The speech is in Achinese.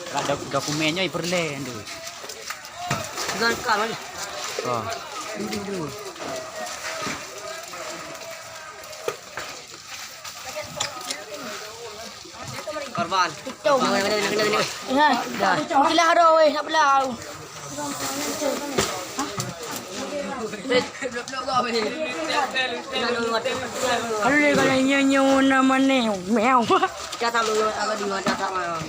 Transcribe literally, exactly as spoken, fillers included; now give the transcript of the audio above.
Ka dok-, dokumen nyoe peureulèe nyan tu. Bukan ka mana? Oh. Dulu, dulu. Korban. Itu. Mana, mana, mana, mana, mana? Nah, dah. Mungkinlah ada, weh, nak belau. Kalau dia, kalau nyoe, nyoe nama ni, meow. Catat dulu, aku di mana catat mana.